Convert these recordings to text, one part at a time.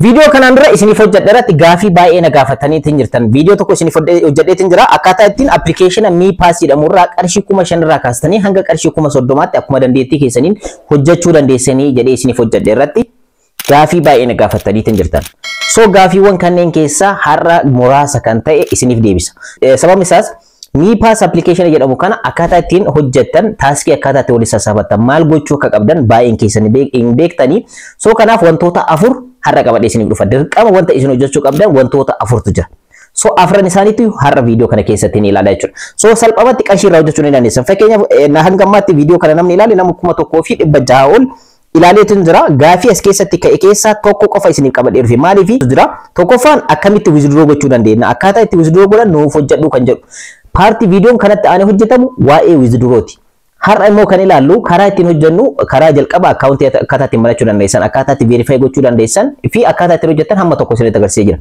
Viidiyoo kanaan dura isiniif hojjedhe irratti gaafii baay'ee na gaafataniitiin jirtan. Viidiyoo tokko isiniif hojjedheetiin jira. Akkaataa ittiin appilikeeshina Mi Pass jedhamu irraa qarshii 5,000 irraa kaastanii hanga qarshii 30,000tti akkuma dandeettii keessaniin hojjechuu dandeessanii jedhee isiniif hojjedhe irratti gaafii baay'ee na gaafataniitiin jirtan. So gaafiiwwan kanneen keessaa har'a muraasa kan ta'e isiniif deebisa. Sababni isaas Mi Pass application jedhamu kana akkaataa ittiin hojjettan, taskii akkaataa itti walitti sassaabattan, maal gochuu akka qabdan baay'een keessan hin beektanii. So kanaaf wantoota afur har'a qabadhee isiniif dhufa. Dirqama wanta isin hojjechuu qabdan wantoota afurtu jira. So afran isaaniitu har'a viidiyoo kana keessatti ni ilaala jechuudha. So salphumatti qarshii irraa hojjechuu ni dandeessan. Fakkeenyaaf, hanga ammaatti viidiyoo kana namni ilaale nama 1600 ol ilaaleetu jira. Gaafii as keessatti ka'e keessaa tokko qofa isiniif qabadhee dhufe. Maaliif jira? Tokkoffaan, akkamitti withdraw gochuu dandeenya? Akkaataa itti withdraw godhan nuuf hojjedhu kan jedhu. Partii viidiyoon kanatti aanee hojjetamu waa'ee withdrawti. Har'a immoo kan ilaallu karaa ittiin hojjennu, karaa jalqaba akkaawuntii akkaataa ittiin banachuu dandeessan, akkaataa itti verify gochuu dandeessan fi akkaataa ittiin hojjettan hamma tokko isinitti agarsiisee jira.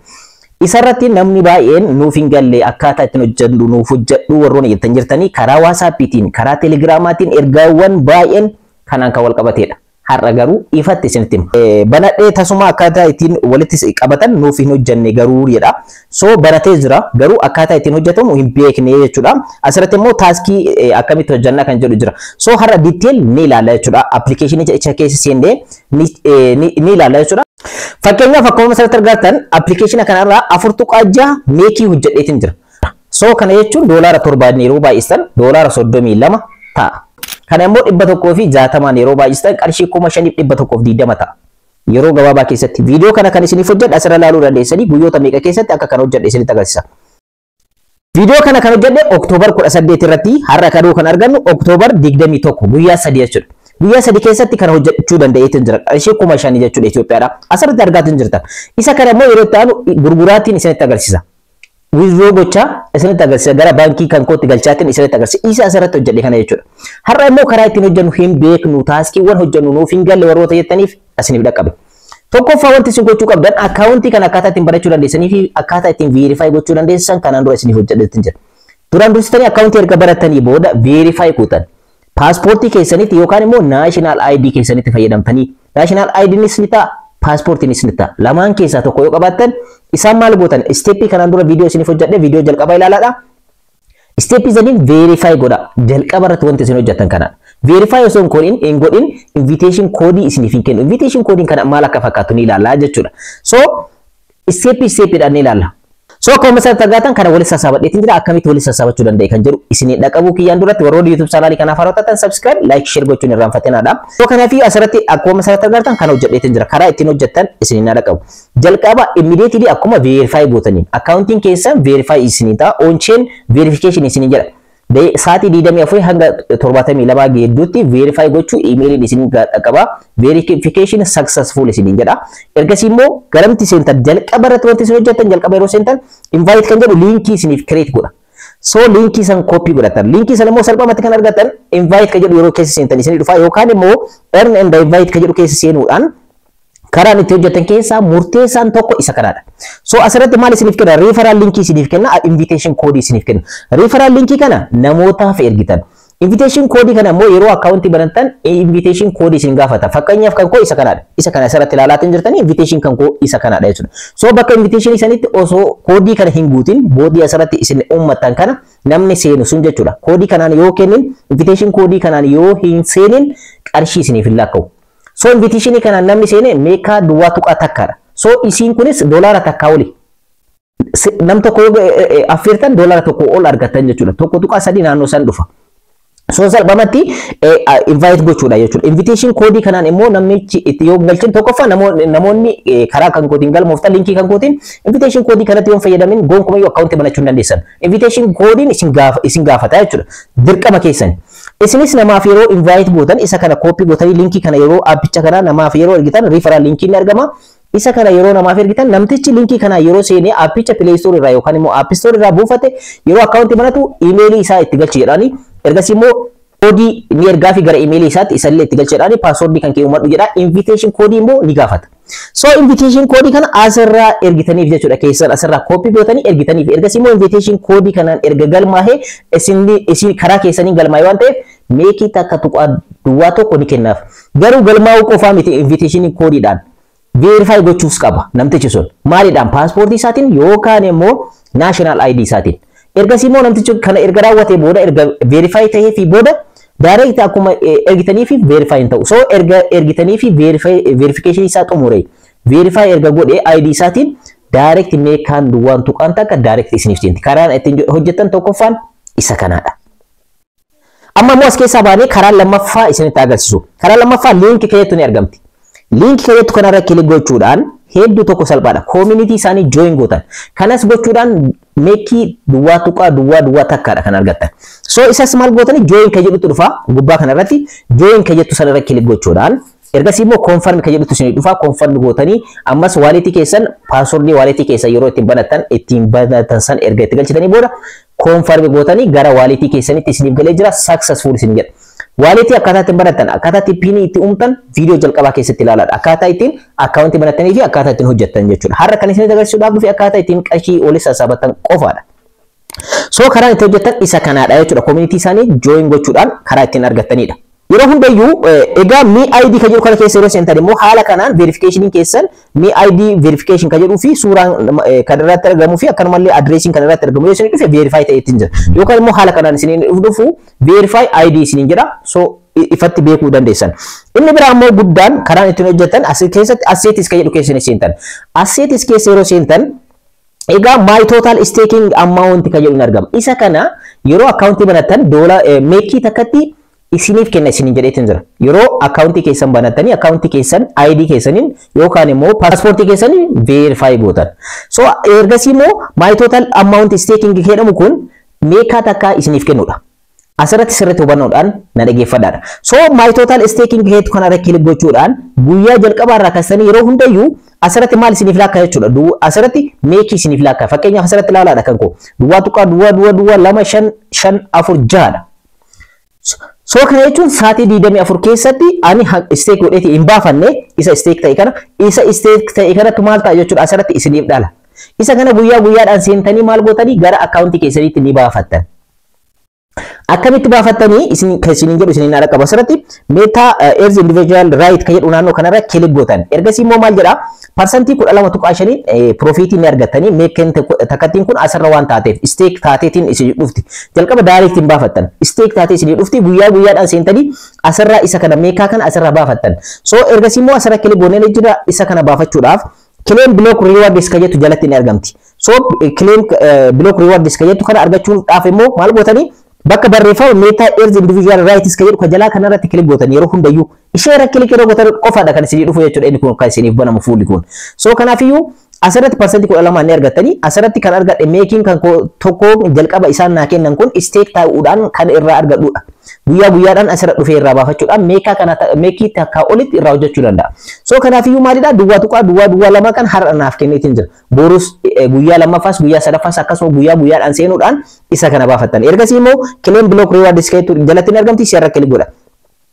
Isarratti namni baay'een nuuf hin galle, akkaataa ittiin hojjennu nuuf hojjedhu warroonni jettan jirtanii, karaa WhatsAppiitiin, karaa Telegramaatiin ergaawwan baay'een kanaan kan wal qabatedha. Har'a garuu ifatti isinitti hima. Banadhee tasuma akkaataa ittiin walitti qabatan nuuf hin hojjenne garuu jedha. So banatee jira, garuu akkaataa ittiin hojjetamu hin beekne jechuudha. Asirratti immoo taskii akkamitti hojjannaa kan jedhu jira. So har'a detail ni ilaalla jechuudha. Appilikeeshinii icha keessa seennee ni ilaalla jechuudha. Fakkeenyaaf, akkuma asirratti argattan appilikeeshina kanarraa 4.6 MEC hojjedheetiin jira. So kana jechuun doolaara 7n yeroo baay'istan doolaara 32 ta'a. Kana immoo 160n yeroo baay'istan qarshii 5,120 ta'a. Yeroo gabaabaa keessatti viidiyoo kana kan isiniif hojjedhe asirra ilaaluu dandeessanii, guyyoota meeqa keessatti akka kan hojjedhe isinitti agarsiisa. Viidiyoo kana kan hojjedhe October 18 irratti, har'a kanuu kan argannu October 21, guyyaa 3 jechuudha. Guyyaa 3 keessatti kan hojjechuu danda'eetiin jira. Qarshii 5,000 jechuudha Itoophiyaadha. Asirratti argaatiin jirtan. Isa kana immoo yeroo itti aanu gurguraatiin isinitti agarsiisa. Withdraw gochaa isinitti agarsiisa. Gara baankii kan kootti galchaatiin isinitti agarsiisa. Isa asirratti hojjedhe kana jechuudha. Har'a immoo karaa ittiin hojjennu hin beeknu, taskiiwwan hojjennu nuuf hin galle warroota jettaniif isiniif dhaqqabe. Tokkoffaa, wanti isin gochuu qabdan akkaawuntii kana akkaataa ittiin barachuu dandeessanii fi akkaataa ittiin verify gochuu dandeessan kanaan dura isiniif hojjedheetiin jira. Duraan dursitanii akkaawuntii erga baratanii booda verify gootan. Paaspoortii keessanitti yookaan immoo national ID keessanitti fayyadamtanii, national IDnis ni ta'a, paaspoortiinis ni ta'a. Lamaan keessaa tokko yoo qabaattan isaan maal gootan? Steppii kanaan dura viidiyoo isiniif hojjedhe, viidiyoo jalqabaa ilaalaadha. Steppii sadiin verify godha. Jalqaba irratti wanti isin hojjettan kanadha. Verify osoo hin godhin invitation koodii isiniif hin kennu. Invitation koodiin kana maal akka fakkaatu ni ilaalla jechuudha. So steppii steppiidhaan ni ilaalla. So akkuma asirratti argatan kana walitti sassaabadheetiin jira. Akkamitti walitti sassaabachuu danda'e kan jedhu isin dhaqabuu kiyyaan duratti, warroonni YouTube channelii kanaaf haaraa taatan subscribe, like, share gochuun irraanfatinaadha. So kanaaf asirratti akkuma asirratti argatan kana hojjedheetiin jira. Karaa ittiin hojjettan isin dhaqabu. Jalqaba immediately akkuma verify gootaniin akkaawuntiin keessan verify isinii ta'a. On-chain verification isinii jedha. Sa'aatii 24 hanga 72 gidduutti verify gochuu imeeliin isin dhaqqaba. Verification successful isiniin jedha. Ergasii immoo garamti seentan? Jalqaba irratti wanti isin hojjettan, jalqaba yeroo seentan invite kan jedhu linkii isiniif create godha. So linkii san copy godhatan. Linkii san immoo salphumatti kan argatan invite kan jedhu yeroo keessa seentan isinii dhufa, yookaan immoo earn and invite kan jedhu keessa seenuudhaan karaan itti hojjetan keessaa murteessaan tokko isa kanaadha. So asirratti maal isiniif kenna? Referral linkii isiniif kenna, invitation koodii isiniif kenna. Referral linkii kana namootaaf ergitan. Invitation koodii kana immoo yeroo akkaawuntii banattan invitation koodii isin gaafata. Fakkeenyaaf, kan koo isa kanaadha. Isa kana asirratti ilaalaatiin jirtanii, invitation kan koo isa kanaadha jechuudha. So bakka invitation sanitti osoo koodii kana hin guutin, boodii asirratti isin uummattan kana namni seenu sun jechuudha. Koodii kanaan yoo kennin, invitation koodii kanaan yoo hin seenin, qarshii isiniif hin lakkaa'u. So invitation kanaan namni seene meekaa 0.1dha. So isiin kunis doolaara 1 oli. Nam tokko yoo affeertan doolaara 1 ol argattan jechuudha. 1.3 naannoo san dhufa. So salphumatti invite gochuudha jechuudha. Invitation koodii kanaan immoo namichi itti yoo galchin, tokkoffaa namoonni karaa kan kootiin galmooftan, linkii kan kootiin invitation koodii kanatti yoo fayyadamin gonkumayyuu akkaawuntii banachuu hin dandeessan. Invitation koodiin isin gaafata jechuudha. Dirqama keessan. Isinis namaaf yeroo invite gootan isa kana copy gootanii, linkii kana yeroo aappicha kana namaaf yeroo ergitan referral linkiin ni argama. Isa kana yeroo namaaf ergitan, namtichi linkii kana yeroo seenee aappicha Play Store irraa yookaan immoo App Store irraa buufate, yeroo akkaawuntii banatu imeelii isaa itti galchi jedhanii, ergasii immoo koodii ni ergaa fi gara imeelii isaatti isallee itti galchi jedhanii, passwordii kan kee uumadhu jedha, invitation koodii immoo ni gaafata. So invitation koodii kana asirraa ergitaniif jechuudha, keessan asirraa copy gootanii ergitaniif. Ergasii immoo invitation koodii kanaan erga galmaahee isin karaa keessanii galmaa'e waan ta'eef MEC 1.01 ni kennaaf. Garuu galmaa'uu qofaa miti invitation koodiidhaan. Verify gochuus qaba namtichi sun. Maaliidhaan? Paaspoortii isaatiin yookaan immoo national ID isaatiin. Ergasii immoo namtichi kana erga raawwatee booda, erga verify ta'ee fi booda, direct akkuma ergitanii fi verify hin ta'u. So erga ergitanii fi verification isaa xumure, verify erga godhee ID isaatiin, direct meekaan duwwaan tuqaan takka direct isiniif seenti. Karaan ittiin hojjettan tokkoffaan isa kanaadha. Amma immoo as keessaa baanee karaa lammaffaa isinitti agarsiisu. Karaa lammaffaa link keeyyattu ni argamti. Link keeyyattu kanarra click gochuudhaan hedduu tokko salphaadha. Community isaanii join gootan. Kanas gochuudhaan meekii 0.001dha kan argattan. So isas maal gootanii? Join kan jedhutu dhufa gubbaa kanarratti. Join kan jettu sanarra click gochuudhaan, ergasii immoo confirm kan jedhutu isinii dhufa. Confirm gootanii, ammas wallet keessan, password wallet keessan yeroo ittiin banattan san erga itti galchitanii booda, confirm gootanii gara wallet keessanitti isiniif galee jira, successful isin jedha. Wallet akkaataa ittiin banattan, akkaataa ittiin PIN itti uumtan viidiyoo jalqabaa keessatti ilaalaadha. Akkaataa ittiin account banattanii fi akkaataa ittiin hojjettan jechuudha. Har'a kan isinitti agarsiisuudhaaf dhufe akkaataa ittiin qarshii olii sassaabatan qofaadha. So karaan itti hojjettan isa kanaadha jechuudha. Community isaanii join gochuudhaan karaa ittiin argattanidha. Yeroo hundayyuu egaa Me ID kan jedhu kana keessa yeroo seentan immoo haala kanaan verification keessan, Me ID verification kan jedhuu fi suuraan kan irratti argamuu fi akkanumallee addressiin kan irratti argamu yoo isin dhufe, verify ta'ee ittiin jira. Yookaan immoo haala kanaan isiniin dhufu, verify ID isiniin jira. So ifatti beekuu dandeessan. Inni biraa immoo guddaan karaan ittiin hojjetan as keessatti assets kan jedhu keessa seentan. Assets keessa yeroo seentan egaa my total staking amount kan jedhu ni argama. Isa kana yeroo account banattan doola meekii takkatti isiniif kenna isiniin jedheetiin jira. Yeroo account keessan banattanii account keessan ID keessaniin yookaan immoo paaspoortii keessaniin verify gootan. So ergasii immoo my total amount staking jedhamu kun meekaa takka isiniif kennudha. Asirratti sirriitti hubannoodhaan na dhaggeeffadhaadha. So my total staking heetu kanarra click gochuudhaan guyyaa jalqabaa irraa kaasanii yeroo hundayyuu asirratti maal isiniif laakkaa jechuudha. Asirratti meekii isiniif laakkaa. Fakkeenyaaf asirratti ilaalaadha kan koo. 0.0002554 6dha. So kana jechuun sa'aatii 24 keessatti ani stake godheeti hin baafanne isa stake ta'e kana, isa stake ta'e kanatti maal ta'a jechuudha? Asirratti isiniif dhala. Isa kana guyyaa guyyaadhaan seentanii maal gootanii? Gara account keessaniitti ni baafattan. Akkamitti baafattanii isin kan isiniin jedhu isiniin haadha qaba. Asirratti Meta Earth Individual Right kan jedhu naannoo kanarra click gootan. Ergasii immoo maal jedhaa? 12.5% profit ni argattanii meekken takkattiin kun asirra waan taateef stake taateetiin isin dhufti. Jalqaba direct hin baafattan. Stake taatee isin dhufti, guyyaa guyyaadhaan seentanii asirraa isa kana, meekaa kana asirraa baafattan. So ergasii immoo asirra click goonee jira. Isa kana baafachuudhaaf claim block rewards kan jettu jalatti ni argamti. So claim block rewards kan jettu kana argachuudhaaf immoo maal gootanii? Bakka barreeffama Meta Earth Individual Rights kan jedhu kan jalaa kanarratti click gootan. Yeroo hundayyuu ishee irra click yeroo gootan qofaadha kan isinii dhufu jechuudha, inni kun kan isiniif banamu fuulli kun. So kanaafiyyuu asirratti 12% ni argattanii. Asirratti kan argadhe meekiin kan tokko jalqaba isaan naa kennan kun stake ta'uudhaan kan irraa argadhudha. Guyyaa guyyaadhaan asirra dhufee irraa baafachuudhaan meekaa kana meekii takkaa olitti irraa hojjechuu danda'a. So kanaafiyyuu maalidha? 0.002 kan har'a naaf kenneetiin jira. Borus, guyyaa lammaffaas, guyyaa sadaffaas, akkasuma guyyaa guyyaadhaan seenuudhaan isa kana baafattan. Ergasii immoo claim block reward jalatti ni argamti, ishee irra click godha.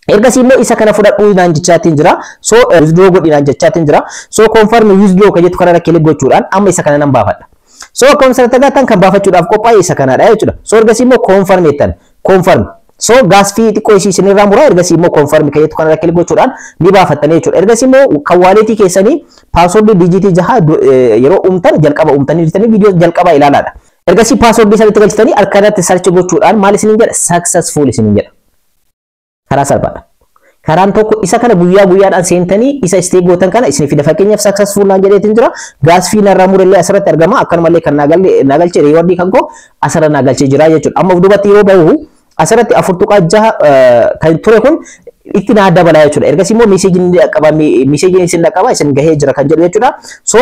Ergasii immoo isa kana fudhadhuu naan jechaatiin jira. So withdraw godhi naan jechaatiin jira. So confirm withdraw kan jettu kanarra click gochuudhaan amma isa kana nan baafadha. So akkuma asirratti agartan kan baafachuudhaaf qophaa'e isa kanadha jechuudha. So ergasii immoo confirm jettan. Confirm. So gas fee xiqqoo isii isinirraa muraa, ergasii immoo confirm kan jettu kanarra click gochuudhaan ni baafattanii jechuudha. Ergasii immoo kan wallet keessanii password digit 6 yeroo uumtan, jalqaba uumtanii jirtanii, viidiyoo jalqabaa ilaalaadha. Ergasii password sanitti galchitanii harka search gochuudhaan maal isiniin jedha? Successful isiniin jedha. Karaa salphaadha. Karaan tokko isa kana. Guyyaa guyyaadhaan seentanii isa stake gootan kana isin fida. Fakkeenyaaf successful naan jedheetiin jira. Gas fee narraa murellee asirratti argama. Akkanumallee kan naa galche reward kan koo asirra naa galchee jira jechuudha. Amma of duubatti yeroo bahu asirratti 4.6 kan ture kun itti naa dabalaa jechuudha. Ergasii immoo messageiin ni dhaqqaba, messageiin isin dhaqqaba, isin gahee jira kan jedhu jechuudha. So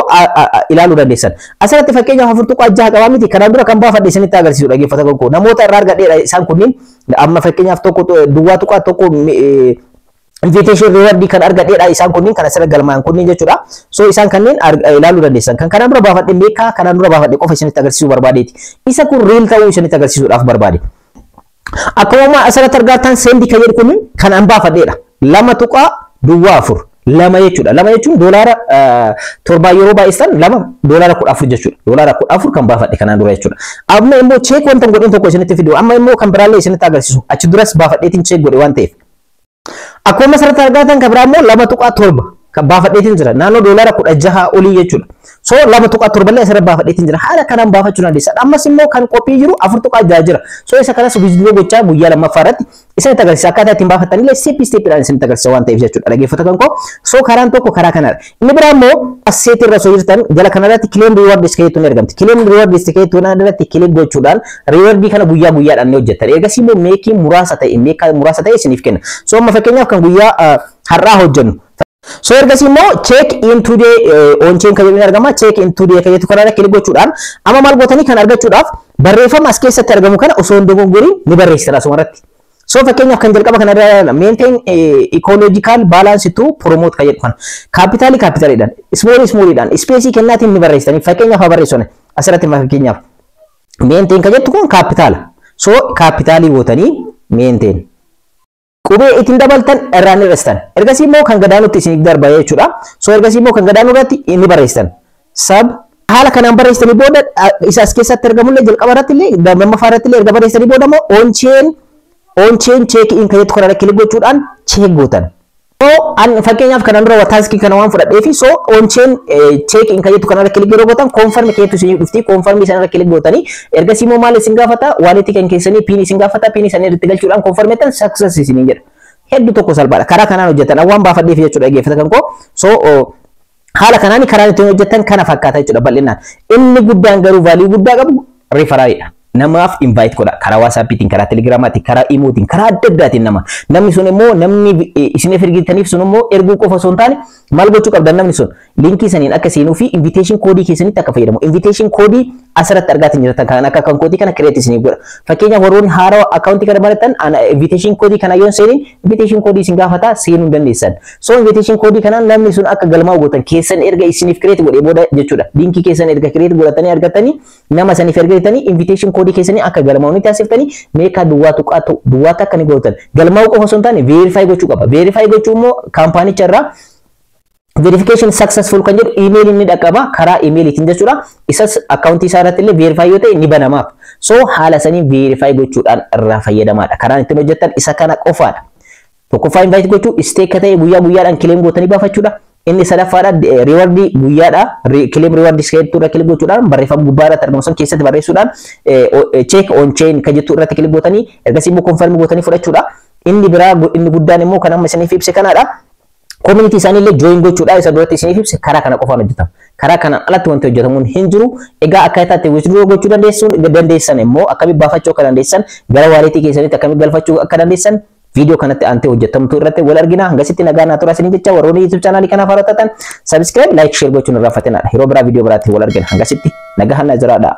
ilaaluu dandeessan. Asirratti fakkeenyaaf 4.6 qabaa miti, kanaan dura kan baafadhe isinitti agarsiisu, dhaggeeffata koo. Namoota irraa argadheedha isaan kunniin. Amma fakkeenyaaf 1.0.1 invitation reward kan argadheedha isaan kunniin, kan asirra galmaa'an kunniin jechuudha. So isaan kanneen ilaaluu dandeessan. Kan kanaan dura baafadhe meeqa, kanaan dura baafadhe qofa isinitti agarsiisuu barbaadeeti. Isa kun real ta'uu isinitti agarsiisuudhaaf barbaade. Akkuma asirratti argattan send kan jedhu kun kan an baafadheedha. 2.042 jechuudha. Lama jechuun doolaara 7 yeroo baay'istan lama, doolaara 14 jechuudha. Doolaara 14 kan baafadhe kanaan dura jechuudha. Amma immoo check wanta godhin tokko isinitti fidu. Amma immoo kan biraallee isinitti agarsiisu. Achi duras baafadheetiin check godhe waan ta'eef. Akkuma asirratti argatan kan biraa immoo 2.7. Kan baafadheetiin jira. Naannoo $16 olii jechuudha. So 2.7 illee asirra baafadheetiin jira. Haala kanaan baafachuu dandeessa. Ammas immoo kan qophii jiru 4.6 jira. So isa kanas withdraw gochaa guyyaa lammaffaa irratti isinitti agarsiisa. Akkaataa ittiin baafattan illee step stepidhaan isinitti agarsiisa waan ta'eef jechuudha. Dhaggeeffata kan koo. So karaan tokko karaa kanadha. Inni biraa immoo asset irra osoo jirtan jala kanarratti claim rewards keetuun argamti. Claim rewards keetuun irratti click gochuudhaan rewardii kana guyyaa guyyaadhaan ni hojjettan. Ergasii immoo meekii muraasa ta'e, meekaa muraasa ta'e isiniif kenna. So amma fakkeenyaaf kan guyyaa har'aa hojjennu. So ergasii immoo check in today on chain kan jedhu argama. Check in today kan jedhu kanarra click gochuudhaan amma maal gootanii kan argachuudhaaf barreeffama as keessatti argamu kana osoo hin dogongoriin ni barreessitan asuma irratti. So fakkeenyaaf kan jalqaba kanarra "maintain ecological balance to promote" kan jedhu kana capitalii capitaliidhaan, small smalliidhaan, spaceii kennaatiin ni barreessitanii. Fakkeenyaaf haa barreessan asirratti. Fakkeenyaaf "maintain" kan jettu kun capitala. So capitalii gootanii "maintain" qubee ittiin dabaltan irraa ni hir'istan. Ergasii immoo kan gadaanutti isiniif darba jechuudha. So ergasii immoo kan gadaanuu irratti ni barreessitan. Sub haala kanaan barreessitanii booda isa as keessatti argamullee jalqaba irratti illee, lammaffaa irratti illee erga barreessitanii booda immoo on chain check in kan jettu kanarra click gochuudhaan check gootan. So an fakkeenyaaf kanaan dura taskii kana waan fudhadhee fi so on chain check in kan jettu kanarra click yeroo gootan confirm keetu isinii dhufti. Confirm sanarra click gootanii ergasii immoo maal isin gaafata? Walletii kan keessanii PIN isin gaafata. PIN isaanii irratti galchuudhaan confirm jettan, success isiniin jedha. Hedduu tokko salphaadha. Karaa kanaan hojjetan waan baafadheef jechuudha, dhaggeeffata kan koo. So haala kanaan karaan ittiin hojjetan kana fakkaata jechuudha bal'inaan. Inni guddaan garuu value guddaa qabu referralidha. Namaaf invite godha, karaa WhatsAppiitiin, karaa Telegramaatiin, karaa Imootiin, karaa adda addaatiin nama. Namni sun immoo, namni isiniif ergitaniif sun immoo, erguu qofa osoo hin taane maal gochuu qabdan? Namni sun linkii saniin akka seenuu fi invitation codeii keessanitti akka fayyadamu. Invitation codeii asirratti argaatiin jirtan kan akka kan koodii kana create isiniif godha. Fakkeenyaaf warroonni haarawaa accountii kana banatan invitation codeii kana yoon seenin invitation codeii isin gaafata, seenuu hin dandeessan. So invitation codeii kanaan namni sun akka galmaa'u gootan keessan erga isiniif create godhee booda jechuudha. Linkii keessan erga create godhatanii argatanii nama saniif ergatanii invitation codeii keessanii akka galmaa'u ni taasiftanii meekaa duwwaa tuqaa duwwaa takka ni gootan. Galmaa'u qofa osoo hin taane verify gochuu qaba. Verify gochuu immoo kaampaanicha irraa verification successful kan jedhu email inni dhaqqaba karaa emailiitiin jechuudha. Isas accountii isaa irratti illee verify yoo ta'e ni banamaaf. So haala saniin verify gochuudhaan irraa fayyadamaadha. Karaan ittiin hojjettan isa kana qofaadha. Tokkoffaa invite gochuu, stake ta'e guyyaa guyyaadhaan claim gootanii baafachuudha. Inni sadaffaadha rewardii guyyaadha. Claim rewardii iskeettuu irra click gochuudhaan barreeffama gubbaa irratti argamu san keessatti barreessuudhaan check on chain kan jettu irratti click gootanii ergasii immoo confirm gootanii fudhachuudha. Inni biraa inni guddaan immoo kan amma isiniif ibse kanaadha. Community isaanii illee join gochuudha isa duratti isiniif ibse. Karaa kana qofaan hojjetama. Karaa kanaan alatti wanti hojjetamuun hin jiru. Egaa akkaataa itti withdraw gochuu dandeessan immoo, akkamitti baafachuu akka dandeessan, gara walletii keessanitti akkamitti galfachuu akka dandeessan viidiyoo kanatti aantee hojjetamtu irratti wal argina. Hangasitti nagaa naa tura isiniin jecha, warroonni YouTube channelii kanaaf haaraa taatan subscribe, like, share gochuun irraa fatinadha. Yeroo biraa viidiyoo biraatti wal argina. Hangasitti nagaa naa jiraadha.